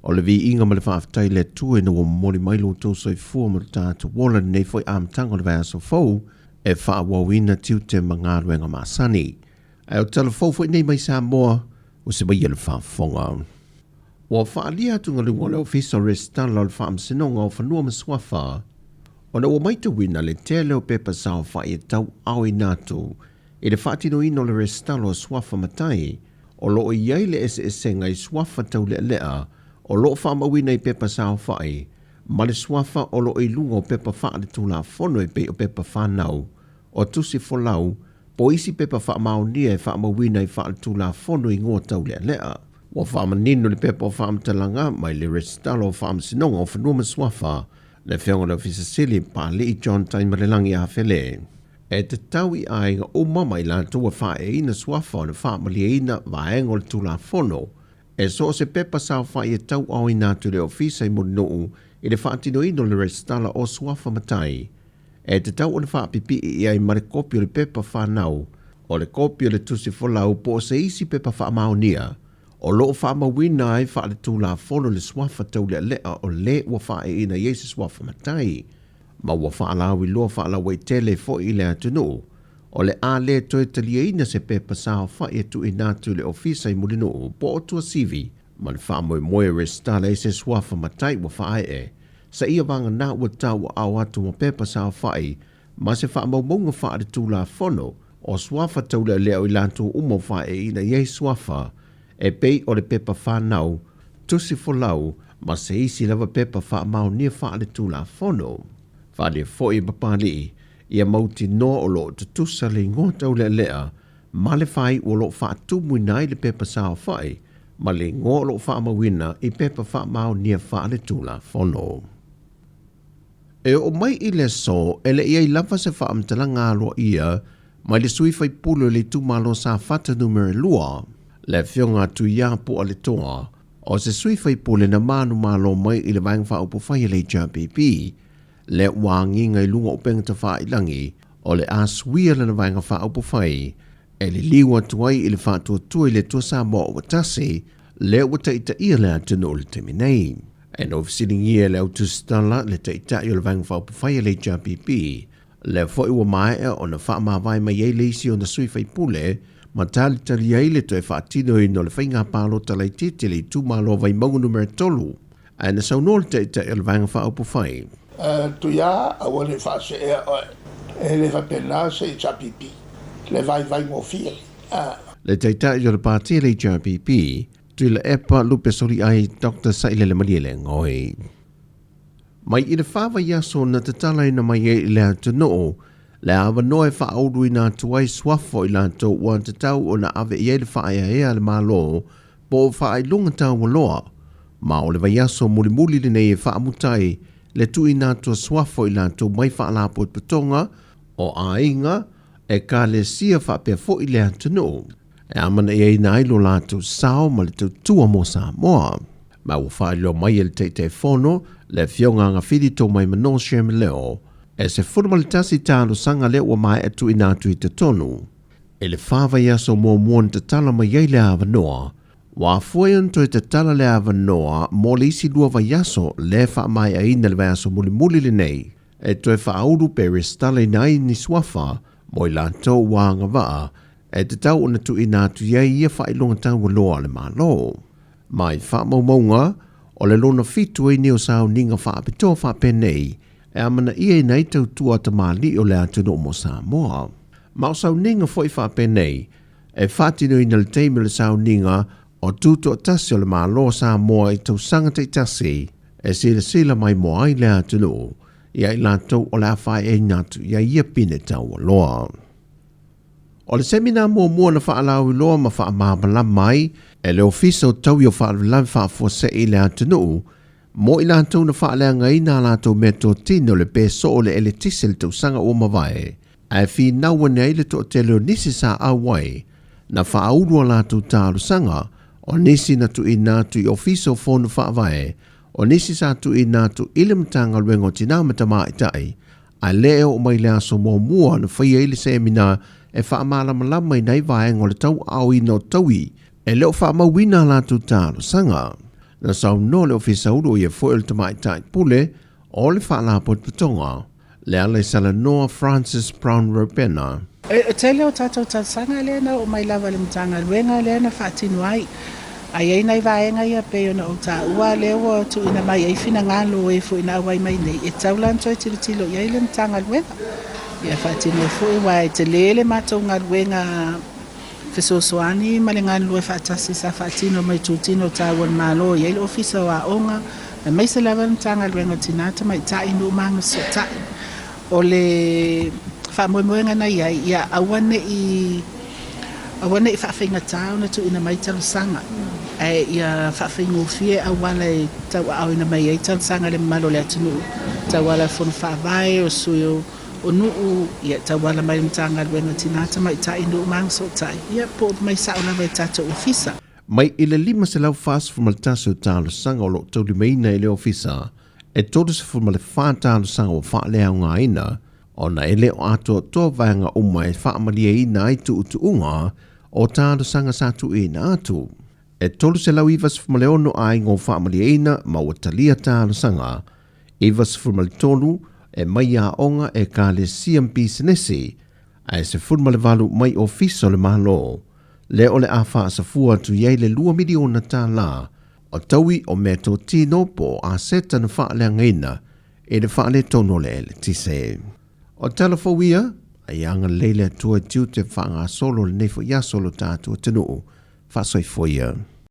O le viiga ma le faafetai i le Atua ina ua momoli mai lo outou soifua ma lo tatou ola i lenei foi amataga o le vaiaso fou e faaauauina tiute ma galuega masani. Ae o tala fou foi nei mai Samoa, ua se maia le faafofoga. Ua faaalia atugaluga o le Ofisa o Resitala o le Faamasinoga o Fanua ma Suafa ona ua maitauina le tele o pepa saofai e tauaoina atu i le faatinoina o le resitala o suafa matai o lo o i ai le eseesega i suafa taulealea o lo o faamauina i pepa saofai ma le suafa o lo o i luga o pepa faaletulafono e pei o pepa fanau, o tusi folau, po o isi pepa faamaonia e faamauina i faaletulafono igoa taulealea. Ua faamanino le pepa o faamatalaga mai le Resitala o Faamasinoga o Fanua ma Suafa, le Afioga i le Ofisa Sili, Papalii John Taimalelagi Afele. E tatau i aiga uma ma i latou ua faaeaina suafa ona faamalieina vaega o le Tulafono e so o se pepa saofai e tauaoina atu i le Ofisa i Mulinuu i le faatinoina o le resitala o suafa matai. E tatau ona faapipii i ai ma le kopi o le pepa fanau, o le kopi o le tusi folau po o se isi pepa faamaonia o lo o faamauina ai faaletulafono le suafa taulealea o le ua faaeaina i ai se suafa matai. Ma ua faalauiloa faalauaitele foi i le atunuu, o le a le toe taliaina se pepa saofai e tuuina atu i le Ofisa i Mulinuu po o Tuasivi ma le faamoemoe e resitala ai se suafa matai ua faaee seia vagana ua tauaao atu ma pepa saofai ma se faamaumauga faaletulafono o suafa taulealea o i latou uma ua faaeeina i ai suafa e pei o le pepa fanau, tusi folau ma se isi lava pepa faamaonia faaletulafono. Faaalia foi e Papalii ia mautinoa o lo o tutusa le igoa taulealea ma le faaiu o lo o faatumuina ai le pepa saofai ma le igoa o lo o faamauina i pepa faamaonia faaletulafono. E oo mai i le aso, e le i ai lava se faamatalaga aloaia mai le sui faipule o le itumalo Safata Numera 2, le Afioga a Tuiā Pualetoa, o se sui faipule na manumalo mai i le Vaega Faaupufai a le HRPP, lea ua agiga i luga o upega tafailagi o le a suia lana Vaega Faaupufai e liliu atu ai i le faatuatua i le Atua Samoa ua tasi, lea ua taitaia le atunuu i le taimi nei. E na fesiligia e le au tusitala le Taitai o le Vaega Faaupufai a le HRPP, lea foi ua maea ona faamavae mai ai le isi ona sui faipule ma talitali ai le toe faatinoina o le faiga palota laitiiti a le itumalo o Vaimauga Numera 3, ae na saunoa le Taitai o le Vaega Faaupufai. Tuia, aua ne i faaseea oe. E le faapena se HRPP, le vaivai gofie. Le Taitai o le Pati a le HRPP, Tuilaepa Lupe Soliai Doctor Sailele Malielegaoi. Mai i le fa vaiaso na tatalaina mai ai i le atunuu le avanoa e faauluina atu ai suafa o i latou ua tatau ona ave i ai le faaeaea a le Malo po o faailoga taualoa, ma o le vaiaso mulimuli lenei e faamuta ai le tuuina atu o suafa o i latou mai faalapotopotoga o aiga, ekalesia faapea foi le atunuu. E amanaiaina ai lo latou sao ma le tautua mo Samoa. Ma ua faailoa mai e le Taitaifono, le Afioga Agafili Tomaimano Sherman Leo, e 11 talosaga lea ua maea tuuina atu i totonu. I le fa vaiaso muamua na tatala mai ai le avanoa, ua afua ai ona toe tatala le avanoa mo le isi lua vaiaso lea e faamaeaina le vaiaso mulimuli lenei e toe faaulu pe resitalaina ai ni suafa mo i latou ua agavaa e tatau ona tuuina atu i ai ia faailoga taualoa a le Malo. Mai faamaumauga, o le lona fitu ai nei o sauniga faapitoa faapenei e amanaiaina ai tautua a tamalii o le atunuu mo Samoa. Ma o sauniga foi faapenei e faatinoina le taimi o le sauniga o Tutoatasi o le Malo o Samoa i tausaga taitasi e silasila mai moa ai le atunuu ia i latou o le a faeaina atu i ai ia pine taualoa. O le semina muamua na faalauiloa ma faamalamalama ai e le Ofisa o Taui o Faalavelave Faafuasei i le atunuu mo i latou na faaleagaina a latou meatotino le pe soo o le eletise i le tausaga ua mavae, ae finau ane ai le toatele o nisi sa auai na faaulu a latou talosaga, o nisi na tuuina atu i Ofisa o Fono Faavae, o nisi sa tuuina atu i le Matagaluega o Tinā ma Tamaitai, Ae le e oo mai le aso muamua na faia ai le semina e faamalamalamaina ai vaega o le tauaaoina o taui e le o faamauina a latou talosaga. Na saunoa le Ofisa Ulu o ia foi o le Tamaitai Pule o le Faalapotopotoga, le ala i salanoa Francis Brown Ropena. E tele o tatou talosaga lea na oo mai lava i le Matagaluega lea na faatino ai. A i ai nai vaega ia pei ona ou taua lea ua tuuina mai ai finagalo o e foi na auai mai nei, e tatau la ona toe tilotilo i ai le Matagaluega. Ia faatino ai foi aua e tele le matou galuega fesoasoani ma le galulue faatasi sa faatino mai itutino taua o le Malo e i ai le Ofisa o Aoga, aemaise lava le Matagaluega o Tina, Tamaitai, Nuu ma Agafesootai. O le faamoemoega na i ai, ia aua ne i aua ne i faafaigata ona tuuina mai talosaga, ae ia faafaigofie auala e tauaaoina mai ai talosaga i le mamalu o le atunuu, tauala i Fono Faavae, o sui o o nuu, ia tauala mai le Matagaluega o Tina, Tamaitai, Nuu ma Agafesootai, ia po o mai sao lava i tatou ofisa. Mai i le 541 o talosaga o lo o taulimaina e le Ofisa, e 34 talosaga ua faaleaogaina ona e le o atoatoa vaega uma e faamalieina ai tuutuuga o talosaga sa tuuina atu. E 396 aiga ua faamalieina ma ua talia talosaga, 93 e mai aoga, ekalesia ma pisinisi, ae 18 mai ofisa o le Malo, lea o le a faasafua atu i ai le $2 miliona o taui o meatotino po o aseta na faaleagaina i le faaletonu o le eletise. O tala fou ia, a ia agalelei le Atua i tiute faagasolo o lenei foi aso o lo tatou atunuu. Faasoifua ia.